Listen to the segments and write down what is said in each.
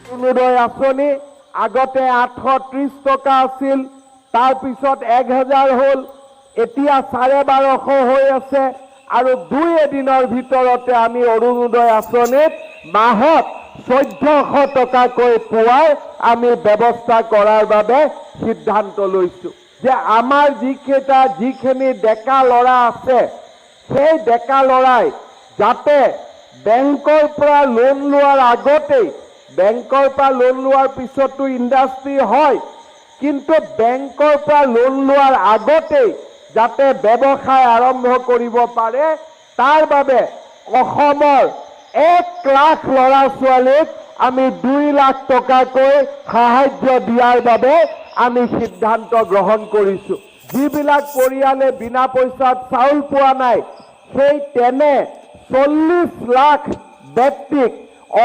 অৰুণোদয় আঁচনি আগতে 830 টকা আছিল, তাৰপিছত 1000 হ'ল, এতিয়া 1250 হৈ আছে আৰু দুই এদিনৰ ভিতৰতে আমি অৰুণোদয় আঁচনিত মাহত 1400 টকাকৈ পোৱাৰ আমি ব্যৱস্থা কৰাৰ বাবে সিদ্ধান্ত লৈছোঁ। যে আমাৰ যিখিনি ডেকা ল'ৰা আছে, সেই ডেকা ল'ৰাই যাতে বেংকৰ পৰা লোন লোৱাৰ আগতেই, বেংকৰ পৰা লোন লোৱাৰ পিছতো ইণ্ডাষ্ট্ৰী হয়, কিন্তু বেংকৰ পৰা লোন লোৱাৰ আগতেই যাতে ব্যৱসায় আৰম্ভ কৰিব পাৰে, তাৰ বাবে অসমৰ 1 লাখ ল'ৰা ছোৱালীক আমি 2 লাখ টকাকৈ সাহায্য দিয়াৰ বাবে আমি সিদ্ধান্ত গ্ৰহণ কৰিছোঁ। যিবিলাক পৰিয়ালে বিনা পইচাত চাউল পোৱা নাই, সেই তেনে 40 লাখ ব্যক্তিক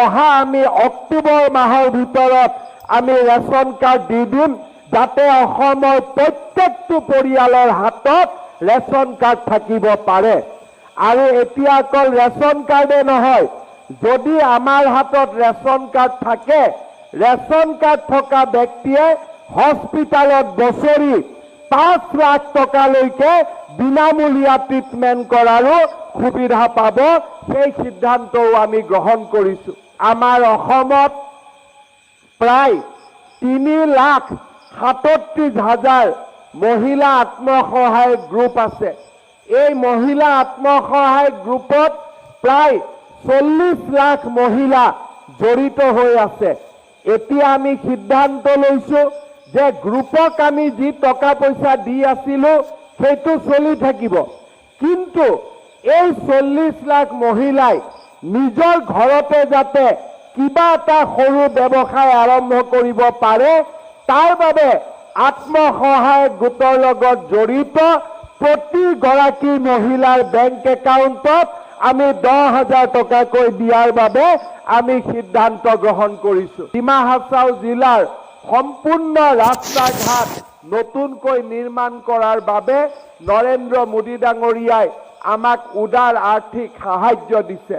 অহা আমি অক্টোবৰ মাহৰ ভিতৰত আমি ৰেচন কাৰ্ড দি দিম, যাতে অসমৰ প্ৰত্যেকটো পৰিয়ালৰ হাতত ৰেচন কাৰ্ড থাকিব পাৰে। আৰু এতিয়া অকল ৰেচন কাৰ্ডে নহয়, যদি আমাৰ হাতত ৰেচন কাৰ্ড থাকে, ৰেচন কাৰ্ড থকা ব্যক্তিয়ে হস্পিটেলত বছৰি 5 লাখ টকালৈকে বিনামূলীয়া ট্ৰিটমেণ্ট কৰাৰো সুবিধা পাব। সেই সিদ্ধান্তও আমি গ্ৰহণ কৰিছোঁ। আমাৰ অসমত প্ৰায় 3,37,000 মহিলা আত্মসহায়ক গ্ৰুপ আছে। এই মহিলা আত্মসহায়ক গ্ৰুপত প্ৰায় 40 লাখ মহিলা জড়িত হৈ আছে। এতিয়া আমি সিদ্ধান্ত লৈছোঁ যে গ্ৰুপক আমি যি টকা পইচা দি আছিলোঁ সেইটো চলি থাকিব, কিন্তু এই 40 লাখ মহিলাই নিজৰ ঘৰতে যাতে কিবা এটা সৰু ব্যৱসায় আৰম্ভ কৰিব পাৰে, তাৰ বাবে আত্মসহায়ক গোটৰ লগত জড়িত প্ৰতিগৰাকী মহিলাৰ বেংক একাউণ্টত আমি 10,000 টকাকৈ দিয়াৰ বাবে আমি সিদ্ধান্ত গ্ৰহণ কৰিছোঁ। ডিমা হাছাও জিলাৰ সম্পূৰ্ণ ৰাস্তা ঘাট নতুনকৈ নিৰ্মাণ কৰাৰ বাবে নৰেন্দ্ৰ মোদী ডাঙৰীয়াই আমাক উদাৰ আৰ্থিক সাহায্য দিছে।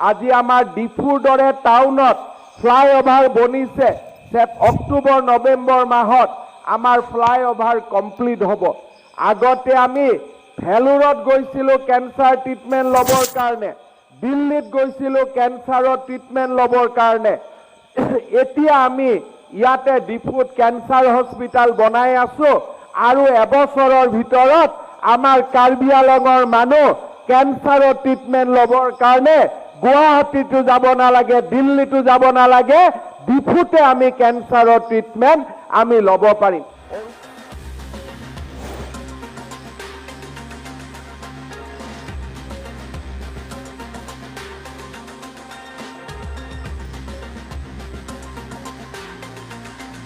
আজি আমাৰ ডিফুৰ দৰে টাউনত ফ্লাইঅভাৰ বনিছে। অক্টোবৰ নৱেম্বৰ মাহত আমাৰ ফ্লাইঅভাৰ কমপ্লিট হ'ব। আগতে আমি ভেলোৰত গৈছিলোঁ কেঞ্চাৰ ট্ৰিটমেণ্ট ল'বৰ কাৰণে, দিল্লীত গৈছিলোঁ কেঞ্চাৰৰ ট্ৰিটমেণ্ট ল'বৰ কাৰণে। এতিয়া আমি ইয়াতে ডিফুত কেঞ্চাৰ হস্পিটেল বনাই আছো আৰু এবছৰৰ ভিতৰত আমাৰ কাৰ্বি আলঙৰ মানুহ কেঞ্চাৰৰ ট্ৰিটমেণ্ট ল'বৰ কাৰণে গুৱাহাটীতো যাব নালাগে, দিল্লীতো যাব নালাগে, ডিফুতে আমি কেঞ্চাৰৰ ট্ৰিটমেণ্ট আমি ল'ব পাৰিম।